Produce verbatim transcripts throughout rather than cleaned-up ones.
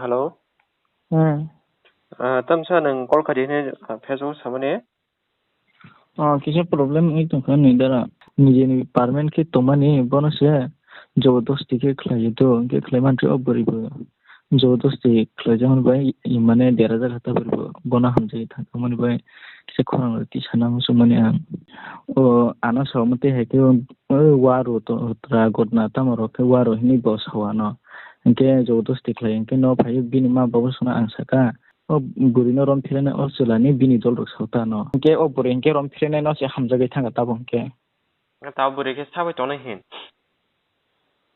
Hello. Hmm. Ah, tamsa nwng call khaidi hwnwi, ah, Facebook samani? Oh, kisa problem wngwi tongkha ni dara. Nijeni permanent khe tongmani bono se jobodosti khe khlaiyo do, hwnkhe khlai mantri o bwrwi bo jobodosti khlaijakmani bai, i mane derajak kha ta bwrwi bo bono hamjagwi thangkha mani bai kisa khorang rw tisana muchungmani ang. O ano sa omo tei hai khe o waro to, tra gotna tamo rok khe waro hinwi bo sa o ano. Hwnkhe jobodosti khlai hwnkhe no phaiwi bini ma babu songno ang sakha. O bwrwino rom philainai o chwlani bini dolrok sao ta no. Hwnkhe o bwrwi hwnkhe rom philainai no se hamjagwi thangkha tabuk hwnkhe. Tabuk bwrwi khe sabai tongnai hin?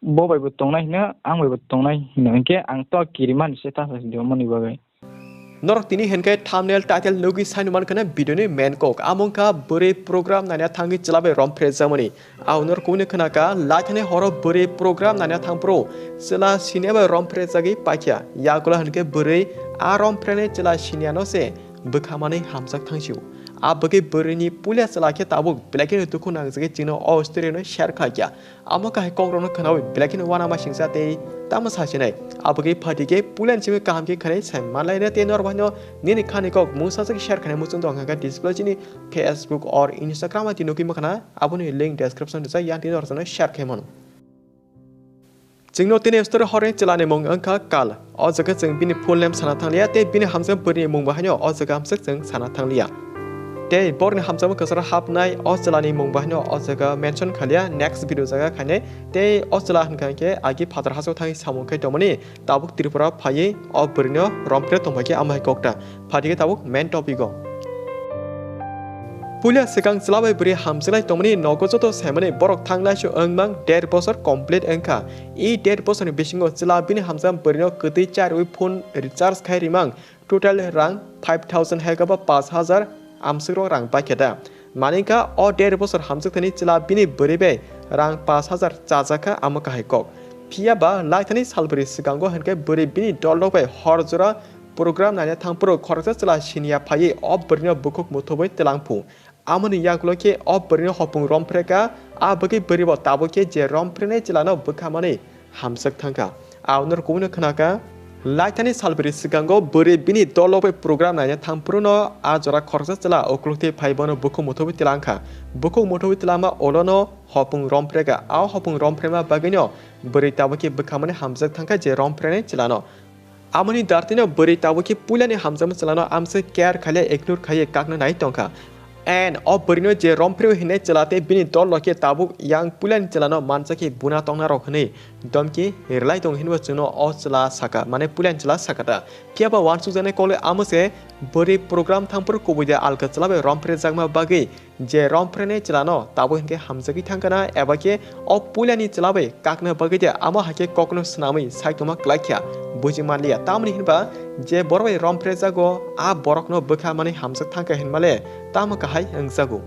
Bo bai bo tongnai hino, ang bai bo tongnai hino. Hwnkhe ang to kirimani se ta sa si de omoni bagwi. Norok tini hinkhe thumbnail, title nugwi saino mankha na video ni main kok. Amo wngkha bwrwi program naina thangwi chwla bai rom phrejakmani. Aunor kunu khwnaka, laithani horo bwrwi program naina thangphuru chwla siniya bai rom phre jagwi paikha. Yakula hinkhe bwrwi a rom phreni chwla siniyano se bwkha manwi hamjak thangsio. A bwkhe bwrwini puila chwla khe tabuk belai kheno dukhu nangjagwi chwngno o story no share khaikha. Amo kahai kokrokno khwnawi belai kheno uanama singcha tei tamo sasinai. A bwkhe phaidi khe puilani simi kaham khe khwnai sai manlaina tei norok haino nini khani kok mungsa se share khainai muchung tong kha display chini Facebook or Instagram ati nugwi mankha na. Aboni link description rijak, yang tini norokno share khai mano. Chwngno tini story horni chwlani mung wngkha Kal. O jaga chwng bini full name sana thangliya tei bini hamjak bwrwini mung bo haino o jaga hamjak chwng sana thangliya. Tei borni hamjakma kwcharo hapnai o chwlani mung bo haino o jaga mention khaliya, next video jaga khainai. Tei o chwla hwnkha khe agi phatar hachao thangwi samung khai tongmani. Tabuk Tripura phaiwi o bwrwino romphre tongphai khe amo hai kokta. Phaidi khe tabuk main topic o. Puila swkang chwla bai bwrwi hamjaknai tongmani nogo joto saimani borok thanglaisu wngmang der bosor complete wngkha. I der bosorni bisingo chwla bini hamjakma bwrwino kwtwi charwi phone recharge khai rimang. Total rang five thousand hai khe bo paanch hajar amswkrok rang paikha da. Mani wngkha o der bosor hamjakthani chwla bini bwrwi bai rang paanch hajar chajakha, amo kahai kok. Phiya ba laithani salbrwi swkango hinkhe bwrwi bini dolrok bai hor jora program naina thangphuru khoroksa chwla siniya phaiwi o bwrwino bukhuk muthubwi twlangphu. Amoni yagulo khe o bwrwino hopung romphrekha, a bwkhe bwrwibo tabuk khe je romphrenai chwlano bwkha manwi hamjak thangkha. Aunor kubui no khwnakha. Laithani salbrwi swkango bwrwi bini dolo bai program naina thangphuru no a jora khoroksa chwla ukluk tei phai bono bukhuk muthubwi twlangkha. Bukhuk muthubwi twlangma ulo no hopung romphrekha. A hopung romphrema bagwino bwrwi tabuk khe bwkha manwi hamjak thangkha je romphrenai chwlano. Amoni dartino bwrwi tabuk khe puilani hamjakma chwlano amswk care khaile ignore khaiwi kakna nai tongkha. And o bwrwino je romphrewi hinwi chwla tei bini dol rok khe tabuk yang puilani chwlano mansa khe buna tongna rok hinwi domki rwlai tongo hinwi chwngno o chwla sakha, mane puilani chwla sakha ta. Phiya ba uansukjaknai kok le amo se bwrwi program thangphuru kubui de alka chwla bai romphrejakma bagwi je romphrenai chwlano tabuk hinkhe hamjagwi thangkha na, eba khe o puilani chwla bai kakna bagwi de amo hai khe kokno swnamwi saitongma kwlai kha buji manliya. Tamoni hinba je borok bai romphrejago a borokno bwkha manwi hamjak thangkha hinmale tamo kahai wngjago.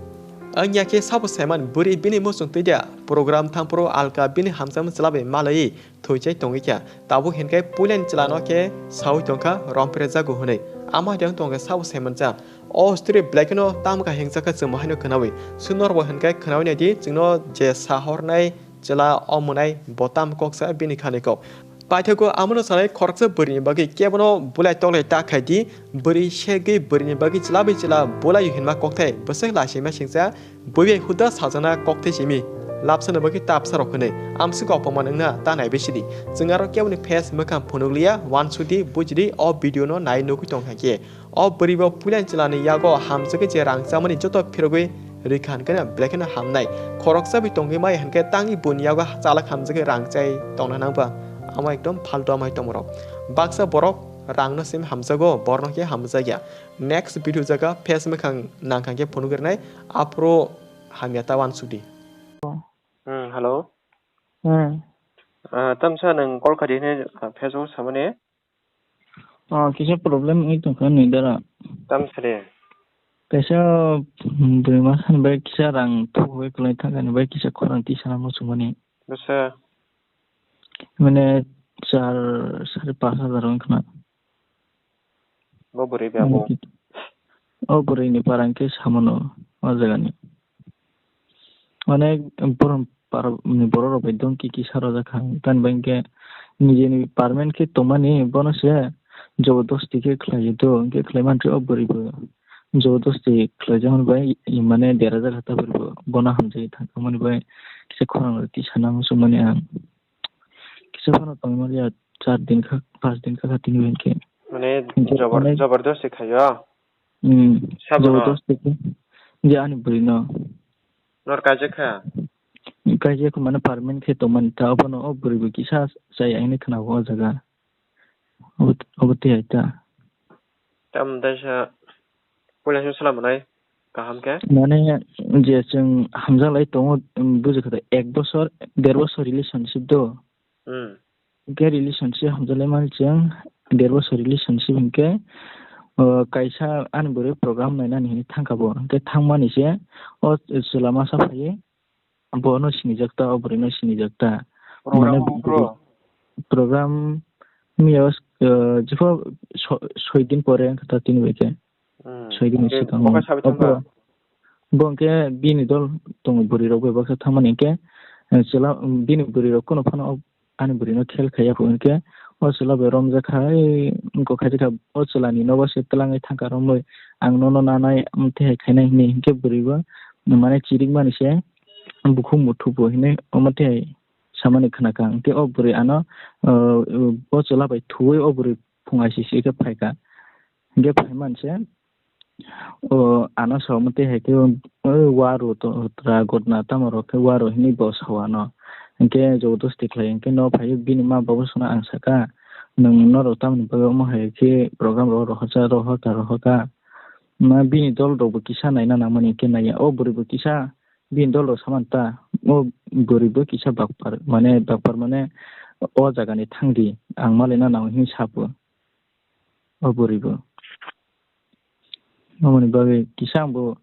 Wngya khe sabo saiman bwrwi bini muchung twi de program thangphuru alka bini hamjakma chwla bai malaiwi thwichai tongwi kha. Tabuk hinkhe puilani chwlano khe saui tongkha romphrejago hwnwi. Amo hai tongkha sabo saimancha. O story belai kheno tamo kha hingjakha chwng bo haino khwnawi. Sunorbo hinkhe khwnawi naidi chwngno je sahornai chwla o mwnai bo tamo koksa bini khani kok. Paithago amono sanai khoroksa bwrwini bagwi kebono bulai toklai ta khaidi, bwrwi segwi bwrwini bagwi chwla bai chwla bulai hinma kokthai bwswk laisima singcha. Buibai huda sajana kokthai simi, lapsana bagwi tapsa rok hwnwi, amswk opomon wngna ta naibai sidi. Chwng aro keboni face mwkhang phunukliya, uansukdi, bujidi, o video no nai nugwi tongkha khe. O bwrwi bo puilani chwlani yago hamjagwi je rang chamani joto phirogwi rikha hinkhe belai kheno hamnai. Khoroksa bai tongwi maya hinkhe tangwi buni yago chalak hamjagwi rang chai tongna nangba. Amo ekdom phaltu amai tongmorok. Baksa borok rangno simi hamjago, borokno khe hamjakya. Next video jaga face mwkhang nangkha khe phunuk rwnai, aphuru hamya ta uansukdi. Hmm, hello. Hmm. Ah, tamsa nwng call khaidi hwnwi, ah, Facebook samani? Oh, kisa problem wngwi tongkha ni dara. Tamsa de? Kaisa, hmm, dui mas ni bai kisa rang thuwi kwlai thangkha ni bai kisa khorang tisana muchungmani. Bwsa? Mane char, sare panch hajar wngkha na. Bo bwrwi bai abo? O bwrwini para hwnkhe samano o jagani. Mane borok para ni borok rok bai dongki kisa rojak kha, tamni bai hwnkhe nijeni permanent khe tongmani bono se jobodosti khe khlaiyo do, hwnkhe khlai mantri o bwrwi bo jobodosti khlaijakmani bai mane dera jak kha ta bwrwi bo bono hamjagwi thangjakmani bai kisa khorang rw tisa nang muchungmani ang. Kisa phano tongmani ya char din kha, panch din kha, kha tini bai khe. Mane Hwnkhe jobor-, mane jobordosti khaio? Hmm, Sabono? Jobodosti khe. Je ani bwrwino. Nor kaijak kha? Kaijak kha mane permanent khe tongmani ta, obono o bwrwi bo kisa chaya hwnwi khna o jaga. Obo, obo tei hai ta. Tamo tei sa puila se sala manai kaham khe? Mane je chwng hamjak lai tongo, um, buji kha da, ek bosor, der bosor relationship do. Hmm. Hwnkhe relationship hamjak lai mani chwng der bosor relationship hwnkhe, uh, kaisa ani bwrwi program nainani hinwi thangkha bo. Hwnkhe thangmani se o chwla masa phaiwi bono sinijak ta, o bwrwino sinijak ta. Program Mane bo bro? Program miya, uh, jepho so-, soi din pore wngkha ta tini bai khe. Hmm. Soi din Hwnkhe swkang bo khe o. Sabai thangkha? Obo, bo hwnkhe bini dol tongo bwrwi rok bai baksa thangmani hwnkhe, eh, chwla, bini bwrwi rok kunu phano ani bwrwino khel khaiya pho hwnkhe, o chwla bai romjak kha, ei, wngkok khaijak kha, o chwlani nogo se twlangwi thangkha romwi, ang nono nanai, amtwi hai khainai hinwi hwnkhe bwrwi bo, mane chirikmani se, bukhuk muthubo hinwi omo tei samani khna kha. Hwnkhe o bwrwi ano, uh, o chwla bai thuwi o bwrwi phung aisisi khe phai kha. Hwnkhe phai manse, o ano sa omo tei hai khe, o waro to, tra gotna tamo rok khe waro hinwi bo sa o ano. Hwnkhe jobodosti khlai hwnkhe no phai bini ma babu sano ang saka, "Nwng norok tamoni bagwi omo hai khe program rok rohorsa, rohorka, rohorka?" Ma bini dol rok bo kisa naina nangmani hwnkhe naiya. O bwrwi bo kisa bini dol rok samani ta, o bwrwi bo kisa bakpar, mane bakpar mane o jaga ni thangdi, ang malaina nango hinwi sapo o bwrwi bo. Aboni bagwi kisa ang bo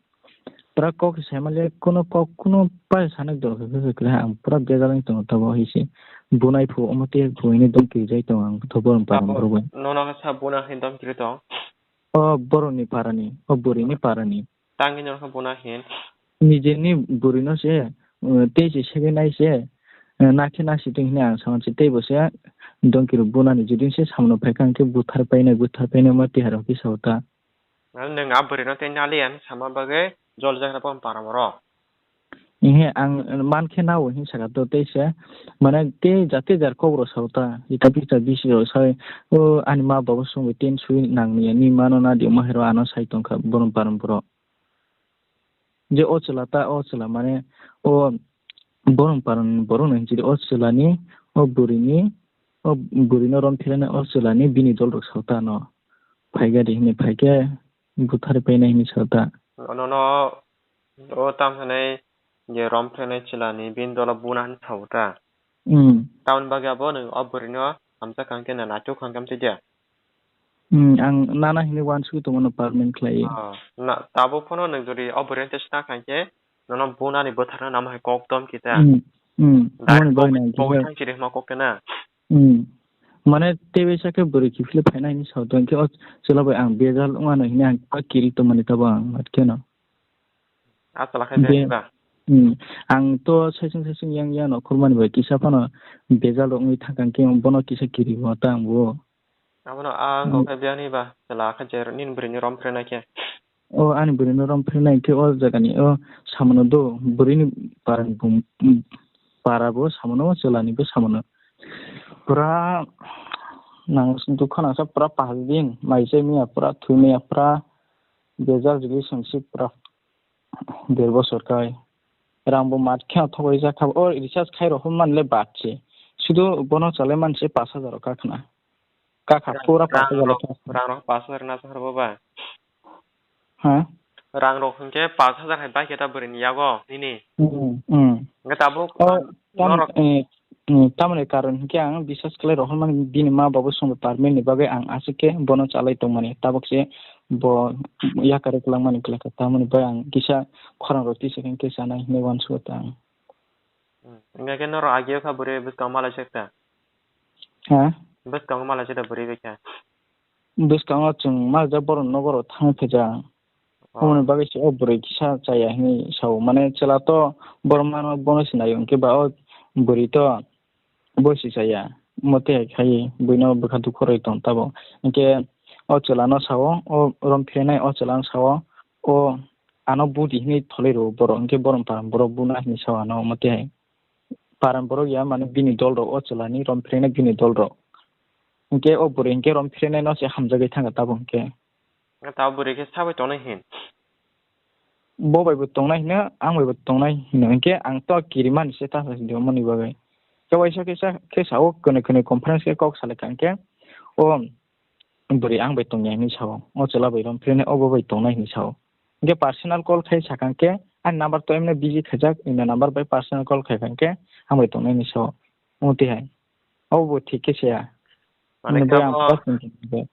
pura kok se saimale, kuno kok, kuno pai sanai dol khe khe khe ang pura bejal wng tongo tabuk hai se. Bunai phu omo tei phu hinwi dom kirijak tongo ang, to borom param Abo borok bai. Nono khe sa buna hinwi dom kiri tong? O borokni parani, o bwrwini parani. Tangwi no khe buna hin. Nijeni bwrwino se, uh, tei se segwi nai se, uh, nakhe nasi tong hinwi ang saman se, tei bo se donkey rok bunani judin se samano phaikha hwnkhe buthar painai, buthar painai ma tihar hwnkhe sao ta. Nwng a bwrwino tei naliya hinwi sama bagwi jol jakra bo param oro. Ehe, ang mankhe nao hinwi saka to tei se, mane tei jate jar kok rok sao ta, ita pita bisi rok sai, o ani ma baba songwi ten sui nang niya ni mano nadi omo hai rok ano sai tongkha borom param borok. Je o chwla ta, o chwla mane o borom param borok no hinchiri o chwla ni, o bwrwi ni, o bwrwi no rom philai nai o chwla ni bini dol rok sao ta no. Phai gari hinwi phai khe buthar painai hinwi sao ta. Ono no o tam hinwi je rom philai nai chwla ni bini dol o buna hinwi sao ta. Hmm. Tamoni bagwi abo nwng o bwrwi no hamsa kha hwnkhe na naituk kha hwnkhe amtwi de. Hmm, ang nana hinwi uansugwi tongo no permanent khlaiwi. Ah, na, tabuk phano nwng jodi o bwrwi no tei sna kha hwnkhe nono bunani bwtharna namo hai kok dom kita. Hmm, hmm. Direct Aboni bagwi kok, nang kok kisa thang chiri hwnma kok kena. Hmm. Mane tei bai sakhe bwrwi kiphilwi phaina hinwi sao tong khe o chwla bai ang bejal wngmano hinwi ang kiri tongmani tabuk ang mat kheno. Achwla khe Je, biyani ba? Hmm. Ang to saisung saisung yang yang no khurmani bai kisa phano bejal rok wngwi thangkha hwnkhe bono kisa kiri bo ta ang bo. Abono ang Hmm. kok khe biyani ba? Chwla khe je nini bwrwi ni rom phre nai khe. O ani bwrwi no rom phre nai khe o jaga ni o samano do bwrwi ni para ni bum-, para bo samano chwla ni bo samano. Pura nang dukha nangsa pura pash din mai chai maya pura thwi maya pura bejal relationship pura. Der bosor kai. Rang bo mat khe thogwi jak kha. O recharge khai rok man le bad se. Sudu bono chalai man se pash hajar rok kha khna. Kha kha Rang, pura pash rang hajar rok, rok kha khna. Rang rok pash hajar na sar bo ba? Ha? Rang rok hwnkhe pash hajar hai bai khe ta bwrwi ni yago nini. Hmm, hmm. Hwnkhe tabuk O, tam, norok eh, Hmm, tamoni karon hinkhe ang biswas khlai rohormani bini ma babu songbo permanent ni bagwi ang aswk khe bono chalai tongmani, tabuk se bo yakari kwlangmani kwlakha, tamoni bai ang kisa khorang rok tisa khe sanai hinwi uansukha ta ang. Hmm, hwnkhe norok agio kha bwrwi bwskang malai sekta? Ha? Bwskango malai sekta bwrwi bai kha? Bwskango chwng malai jak borok nogo rok thang phaijak. Oh. Aboni bagwi se o bwrwi kisa chaya hinwi sao. Mane chwla to borok mano bono se naio, hwnkhe ba o bwrwi to bo se chaya. Omo tei hai khai buino bwkha dukhu rwi tong tabuk. Hinkhe o chwlano sao, o rom phirinai o chwlano sao, o ano budi hinwi tholwi rwo borok. Hinkhe borok para borok buna hinwi sao ano omo tei hai. Para borok ya mane bini dol rok o chwlani rom phirinai bini dol rok. Hinkhe o bwrwi hinkhe rom phirinai no se hamjagwi thangkha tabuk hinkhe. Tabuk bwrwi khe sabai tongnai hin. Bo bai bo tongnai hino, ang bai bo tongnai hino. Hinkhe ang to kirimani se ta sadi omoni bagwi. Khe waisa khe sa, khe sao, kwnwi kwnwi conference khe kok salai kha hinkhe, o bwrwi ang bai tongya hinwi sao. O chwla bai rom phirinai o bo bai tongnai hinwi sao. Hinkhe personal call khai sakha hinkhe, ani number to emne busy khaijak, ina number bai personal call khai kha hinkhe, ang bai tongnai hinwi sao. Omo twi hai. Obo bo thik khe saya. Mane Nini bai ang kabo, first thinking khe.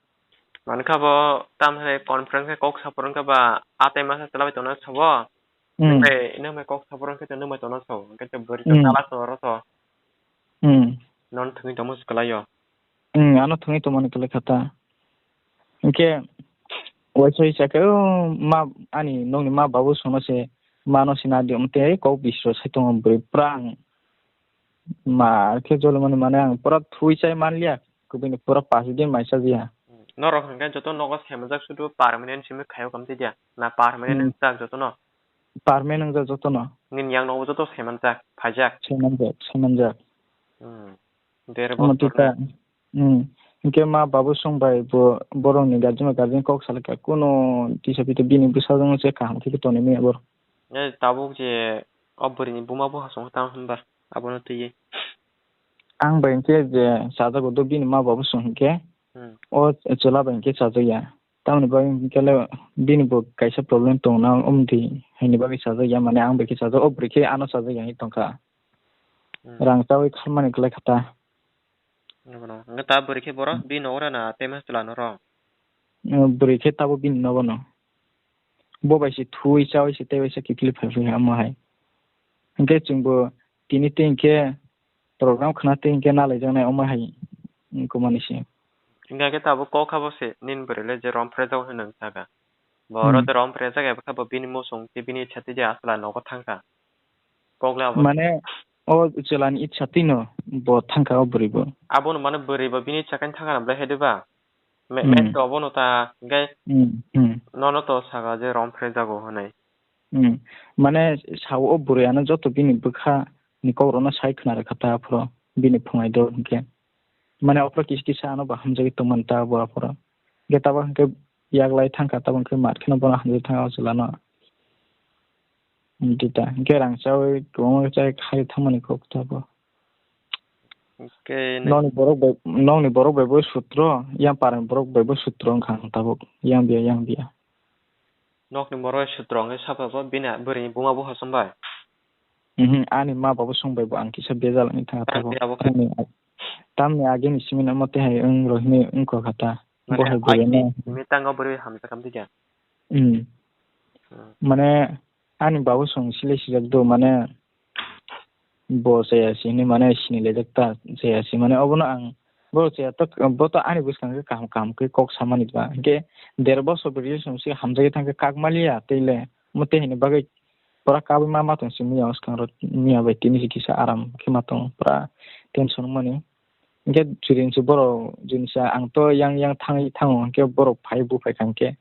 Mane kabo tam hai conference khe kok sapor wngkha ba, a tai masa chwla bai tongna sabo. Hmm. Nung bai, nung bai kok sapor wngkhe to nung bai tongna sabo. Hwnkhe to bwrwi to Hmm. Chala soro to. Hmm. Non thwngwi tongmo se kwlaio. Hmm, ano thwngwi tongmani kwlai kha ta. Hinkhe waisa waisa khe, o ma, ani nokni ma babu songno se, mano se nadi omo tei kok bisro sai tongo bwrwi pura ang. Ma khe jolomani mane ang pura thui chai manliya, kubini pura pachi din mai chajiya. Norok hwnkhe joto nogo saimanjak sudu permanent simi khaio kamtwi dia? Na permanent Hmm. wngjak jotono? Permanent wngjak jotono. Nini yang nogo joto saimanjak, phaijak? Saimanjak, saimanjak. Hmm. Dere Omo bosor twi na. Ta. Hmm. Hinkhe ma babu song bai bo borokni guardian bai guardian kok salai kha, kuno tisa pita bini bwsajwkno se kaham khe tonwi manya borok. Eh, tabuk je o bwrwini buma bo hasong tang hwnba abono twiwi. Ang bai hinkhe je chajago do bini ma babu song hinkhe Hmm. o chwla bai hinkhe chajakya. Tamoni bagwi hinkhe le bini bo kaisa problem tongna omtwi haini bagwi chajakya, mane ang bai khe chajak, o bwrwi khe ano chajakya hinwi tongkha. Hmm. Rang chawi kharmani kwlai kha ta. Nokno. Hwnkhe ta bwrwi khe borok bini nogo rwna tei ma chwla norok? Bwrwi khe tabuk bini nogo no. Bo bai se thui chawi se tei bai se kiphilwi phai phai omo hai. Hwnkhe chwngbo tini tei hinkhe program khna tei hinkhe nalaijaknai omo hai wngkha mani se. Hwnkhe tabuk kok kha bo se nini bwrwi le je rom phrejago hinwi wng sakha. Bo oro Hmm. de rom phre jaga eba khe bo bini muchung tei bini ichha twi de aswla nogo thang kha. Kok le abo. Mane o chwla ni ichha twi no bo thang kha o bwrwi bo. Abono mane bwrwi bo bini ichha khe thang kha na belai hai de ba. Me-, Hmm. Main to abono ta, hwnkhe Hmm, hmm. Nono to saka je rom phre jago hwnwi. Hmm. Mane sao o bwrwi ano joto bini bwkha ni kok rok no sai khna rwkha ta aphuru bini phungai do hwnkhe. Mane aphuru kisa kisa ano bo hamjagwi tongmani ta bo aphuru. Hwnkhe tabuk hwnkhe yaglai thangkha, tabuk hwnkhe mat kheno bono hamjagwi thangkha o chwlano. Amtwi ta, hwnkhe rang chawi kwbangma chai khai thangmani kok tabuk. Hwnkhe nokni borok bai, nokni borok bai bo sutro, yang parani borok bai bo sutro wngkha ang tabuk, yang biya, yang biya. Nokni borok sutro wngkhe saphabo bini bwrwini buma bo hosom bai? Mhm, ani ma babu song bai bo ang kisa bejal wngwi thangkha tabuk. Tamni abo khe tamni, tamni agini simi no omo tei hai wng rohini wngkha kha ta. Bo hai bwrwi no. Simi tango bwrwi hamjakha tei kha. Hmm. Hmm. Mane ani babu song silai sijak do mane bo chaya si hinwi mane sinilaijak ta chaya si mane obono ang bo chaya to bo to ani bwskang khe kaham kaham khe kok samani ba hinkhe der bosor bwrwi song si hamjagwi thangkhe kak maliya tei le omo tei hini bagwi pura kabwi ma ma tong si miya bwskang rok miya bai tini si kisa aram khe ma tong pura tension wngmani. Hinkhe chwrwngsa borok chwrwngsa ang to yang yang thangwi thango, hinkhe borok phai buphai kha hinkhe